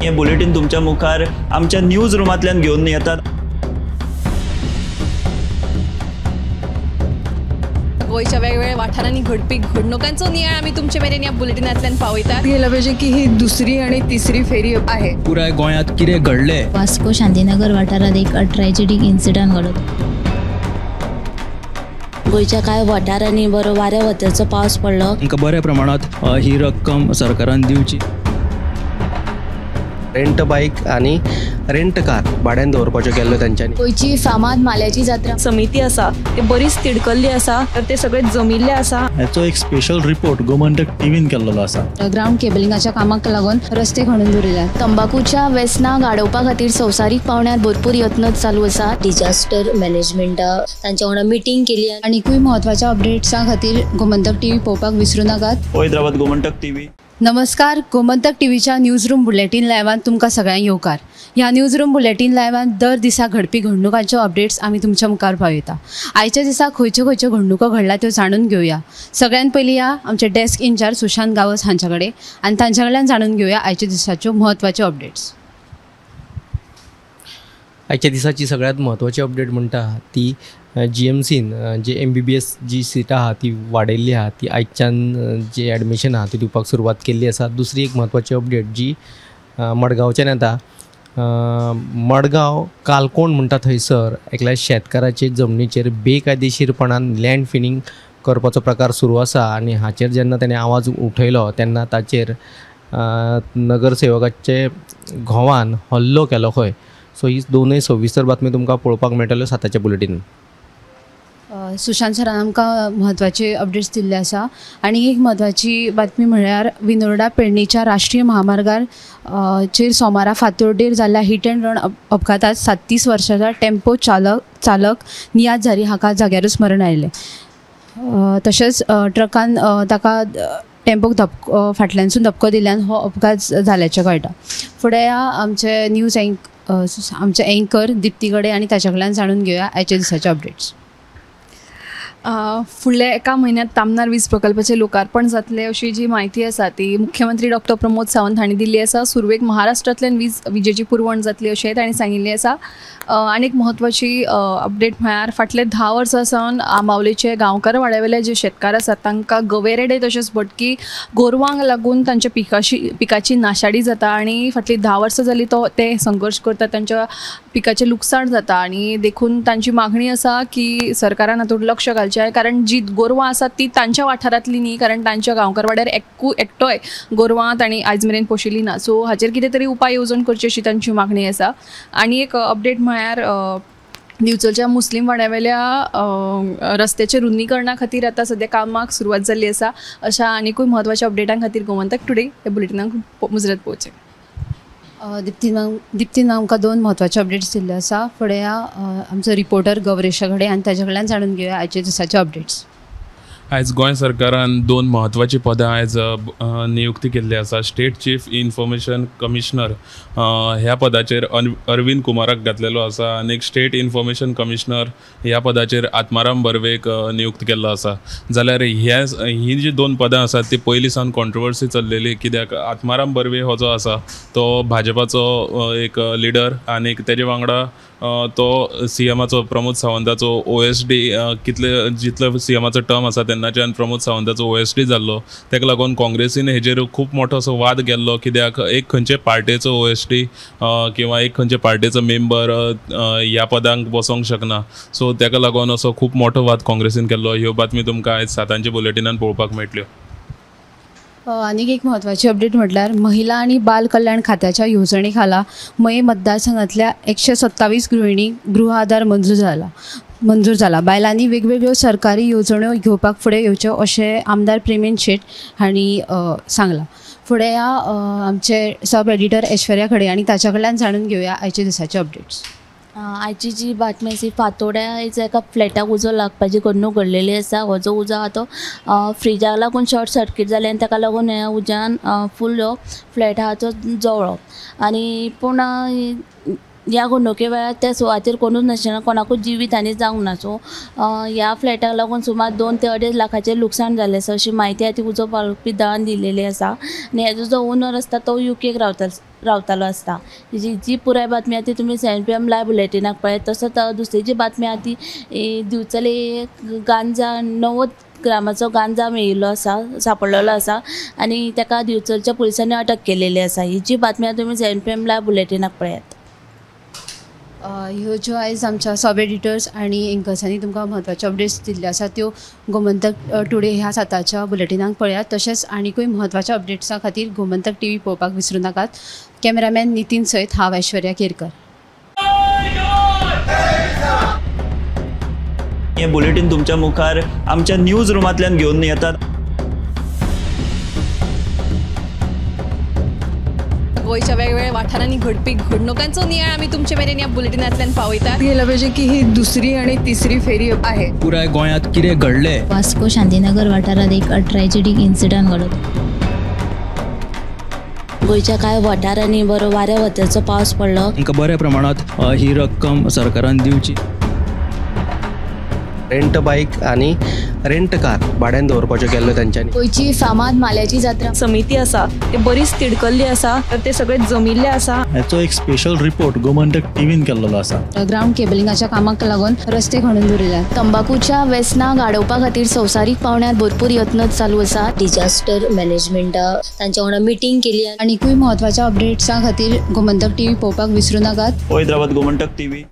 हे बुलेटीन तुमच्या मुखार आमच्या न्यूज रुमांतल्यान घेवन येतात। गोंयच्या वेगवेगळ्या वाठारांनी घडपी घडणुकांचो नियाळ आमी तुमचे मेरेन ह्या बुलेटिनांतल्यान पावयतात। गेला पाहिजे की ही दुसरी आणि तिसरी फेरी आहे। पुराय गोंयांत कितें घडलें। वास्को शांतीनगर वाठारांत एक ट्रॅजेडीक इन्सिडंट घडलो। गोंयच्या कांय वाठारांनी बरो वाऱ्या वताचो पावस पडलो। तांकां बऱ्या प्रमाणांत ही रक्कम सरकारान दिवची। रेंट बाईक आनी रेंट कार भाड्यान दवरपाच्यो केल्ल्यो तांच्यांनी। गोंयची फामाद माल्याची जात्रा समिती आसा ते बरीच तिडकल्ली आसा, तर ते सगळे जमिल्ले आसा। हाचो एक स्पेशल रिपोर्ट गोमंतक टीव्हीन केल्लो आसा। ग्रावंड केबलिंगाच्या कामाक लागून रस्ते खणून दवरिल्यात। तंबाकूच्या वेसनाक आडोवपा खातीर संवसारीक पावंड्यार भरपूर यत्न चालू आसा। डिजास्टर मॅनेजमेंटा तांच्या वांगडा मिटींग केली। आनीकूय म्हत्वाच्या अपडेट्सां खातीर गोमंतक टीव्ही पळोवपाक विसरूं नाकात। पळयत रावात गोमंतक टीव्ही। नमस्कार, गोमंतक टीव्हीच्या न्यूज रूम बुलेटीन लायव्हान तुमकां सगळ्यांक येवकार। ह्या न्यूज रूम बुलेटीन लायव्हान दर दिसा घडपी घडणुकांच्यो अपडेट्स आमी तुमच्या मुखार पावयता। आयच्या दिसा खंयच्यो खंयच्यो घडणुको घडला त्यो जाणून घेवया। सगळ्यात पयलीं या आमचे डेस्क इन्चार्ज सुशांत गावस हांच्या कडेन आनी तांच्या कडल्यान जाणून घेवया आयच्या दिसाच्यो म्हत्वाच्यो अपडेट्स। आयच्या दिसाची सगळ्यात म्हत्वाची अपडेट म्हणटा ती जी एम सीन जे MBBS जी सिटां आहा ती वाडयल्ली आहा, ती आयच्यान जे एडमिशन आहा ती दिवपाक सुरवात केल्ली आसा। दुसरी एक म्हत्वाची अपडेट जी मडगांवच्यान येता, मडगांव कालकोण म्हणटा थंयसर एकल्या शेतकाराचे जमनीचेर बेकायदेशीरपणान लँड फिनिंग करपाचो प्रकार सुरू आसा आनी हाचेर जेन्ना ताणें आवाज उठयलो तेन्ना ताचेर नगरसेवकाचे घोवान हल्लो केलो खंय। सो ही दोनूय सविस्तर बातमी तुमकां पळोवपाक मेळटल्यो साताच्या बुलेटीन। सुशांत सरान आमकां म्हत्वाचे अपडेट्स दिल्ले आसा। आनी एक म्हत्वाची बातमी म्हळ्यार विनोर्डा पेडणेच्या राष्ट्रीय महामार्गार चेर सोमारा फातोड्डेर जाल्ल्या हिट अँड रन अपघातांत 37 वर्सांचा टेम्पो चालक नियाज झारी हाका जाग्यारूच मरण आयलें। तशेंच ट्रकान ताका टेम्पोक धपको फाटल्यानसून धपको दिल्ल्यान हो अपघात जाल्याचें कळटा। फुडें आमचे न्यूज आमचे एंकर दिप्ती गडे आनी ताच्या कडल्यान जाणून घेवया आयच्या दिसाचे अपडेट्स। फुडल्या एका म्हयन्यांत तामनार वीज प्रकल्पाचें लोकार्पण जातलें अशी जी म्हायती आसा ती मुख्यमंत्री डॉक्टर प्रमोद सावंत हांणी दिल्ली आसा। सुरवेक महाराष्ट्रांतल्यान विजेची पुरवण जातली अशें तांणी सांगिल्लें आसा। आनी एक म्हत्वाची अपडेट म्हळ्यार फाटले 10 वर्सां सावन आंबावलेचे गांवकार वाड्यावेले जे शेतकार आसात तांकां गवेरेडे तशेंच भटकी गोरवांक लागून तांच्या पिकाची नाशाडी जाता आनी फाटलीं 10 वर्सां जालीं ते संघर्श करतात, तांच्या पिकाचें लुकसाण जाता आनी देखून तांची मागणी आसा की सरकारान हातूंत लक्ष घालचें, कारण जी गोरवां आसात ती तांच्या वाठारांतली न्ही, कारण तांच्या गांवकार वाड्यार एकटोय गोरवां तांणी आयज मेरेन पोशिल्ली ना। सो हाचेर कितें तरी उपाय येवजण करची अशी तांची मागणी आसा। आनी एक अपडेट म्हळ्यार दिवचलच्या मुस्लीम वाड्यावेल्या रस्त्याच्या रुंदीकरणा खातीर आतां सद्या कामाक सुरवात जाल्ली आसा। अशा आनीकूय म्हत्वाच्या अपडेटां खातीर गोमंतक टुडे ह्या बुलेटिनाक मुजरत पळोवचें। दिप्तीन आमकां दोन म्हत्वाचे अपडेट्स दिल्ले आसा। फुडें आमचो रिपोर्टर गौरेशा कडेन आनी ताच्या कडल्यान जाणून घेवया आयच्या दिसाचे अपडेट्स। आयज गोंय सरकारान दोन म्हत्वाचीं पदां आयज नियुक्ती केल्ली आसा। स्टेट चीफ इन्फॉर्मेशन कमिशनर ह्या पदाचेर अरविंद कुमाराक घातलेलो आसा आनी स्टेट इन्फॉर्मेशन कमिशनर ह्या पदाचेर आत्माराम बर्वेक नियुक्त केल्लो आसा। जाल्यार ही जी दोन पदां आसात ती पयलीं सावन कॉन्ट्रोवर्सी चल्लेली, कित्याक आत्माराम बर्वे हो जो आसा तो भाजपाचो एक लिडर आनी तेजे वांगडा तो सीएमाचो प्रमोद सावंताचो OSD कितले जितलो सीएमाचो टर्म आसा तेन्नाच्यान प्रमोद सावंताचो OSD जाल्लो, ताका लागून काँग्रेसीन हेजेर खूब मोठो असो वाद केल्लो, कित्याक एक खंयचे पार्टेचो OSD किंवा एक खंयचे पार्टेचो मेंबर ह्या पदांक बसोंक शकना। सो ताका लागून असो खूब मोठो वाद काँग्रेसीन केल्लो। ह्यो बातमी तुमकां आयज सातांच्या बुलेटिनान पळोवपाक मेळटल्यो। आनीक एक म्हत्वाची अपडेट म्हटल्यार महिला आनी बाल कल्याण खात्याच्या येवजणे खाला मये मतदारसंघांतल्या 127 गृहिणी गृह आधार मंजूर जाला। बायलांनी वेगवेगळ्यो सरकारी येवजण्यो घेवपाक फुडें येवच्यो अशें आमदार प्रेमेंद शेट हांणी सांगलां। फुडें या आमचे सब एडिटर ऐश्वर्या खडे आनी ताच्या कडल्यान जाणून घेवया आयच्या दिसाचे अपडेट्स। आयची जी बातमी आसा फातोड्या आयज एका फ्लॅटाक उजो लागपाची घडणूक घडलेली आसा। हो जो उजो आहा तो फ्रिजाक लागून शॉर्ट सर्कीट जालें आनी ताका लागून ह्या उज्यान फूल हो फ्लॅट आहा तो जळ्ळो आनी पूण ह्या घडणुके वेळार त्या सुवातेर कोणूच नाशिल्लो, कोणाकूच जिवीत हानी जावंक ना. सो ह्या फ्लॅटाक लागून सुमार 2 ते 2.5 लाखाचें लुकसाण जालें आसा अशी म्हायती आहा ती उजो पालोवपी दळान दिलेली आसा. आनी हेजो जो ओनर आसता तो युकेक रावतालो आसता. जी पुराय बातमी आहा ती तुमी 7 PM live बुलेटिनाक पळयात. तसोच दुसरी जी बातमी आहा ती दिवचले गांजा 90 ग्रामाचो गांजा मेळिल्लो आसा, सापडलेलो आसा आनी ताका दिवचलच्या पुलिसांनी अटक केलेली आसा. ही जी बातमी आहा तुमी 7 PM live बुलेटिनाक पळयात. ह्यो ज्यो आयज आमच्या सब एडिटर्स आनी एंकर्सांनी तुमकां म्हत्वाच्यो अपडेट्स दिल्ल्यो आसा त्यो गोमंतक टुडे ह्या साताच्या बुलेटिनाक पळयात. तशेंच आनीकूय म्हत्वाच्या अपडेट्सां खातीर गोमंतक टीव्ही पळोवपाक विसरूं नाकात. कॅमेरामॅन नितीन सयत हांव ऐश्वर्या केरकर. हे बुलेटीन तुमच्या मुखार आमच्या न्यूज रुमांतल्यान घेवन येतात. गोंयच्या वेगवेगळ्या वाठारांनी घडपी घडणुकांचो नियाळ आमी तुमचे मेरेन ह्या बुलेटिनांतल्यान पावयतात. गेलं पाहिजे की ही दुसरी आणि तिसरी फेरी आहे. पुराय गोंयांत कितें घडलें, वास्को शांतीनगर वाठारांत एक ट्रॅजेडीक इन्सिडंट घडलो. गोंयच्या कांय वाठारांनी बरो वाऱ्या वताचो पावस पडलो. तांकां बऱ्या प्रमाणांत ही रक्कम सरकारान दिवची. रेंट बायक आनी रेंट कार भाड्यान दवरपाच्यो केल्ल्यो तांच्यांनी. गोंयची फामाद माल्याची जात्रा समिती आसा ते बरीच तिडकल्ली आसा, तर ते सगळे जमिल्ले आसा. हाचो एक स्पेशल रिपोर्ट गोमंतक टीव्हीन केल्लो आसा. ग्रावंड केबलिंगाच्या कामाक लागून रस्ते खणून दवरिल्ले. तंबाकूच्या व्यसनाक आडोवपा खातीर संवसारीक पावंड्यार भरपूर यत्न चालू आसा. डिजास्टर मॅनेजमेंटा तांच्या वांगडा मिटींग केली. आनीकूय म्हत्वाच्या अपडेट्सां खातीर गोमंतक टीव्ही पळोवपाक विसरूं नाकात. पळयत रावात गोमंतक टीव्ही.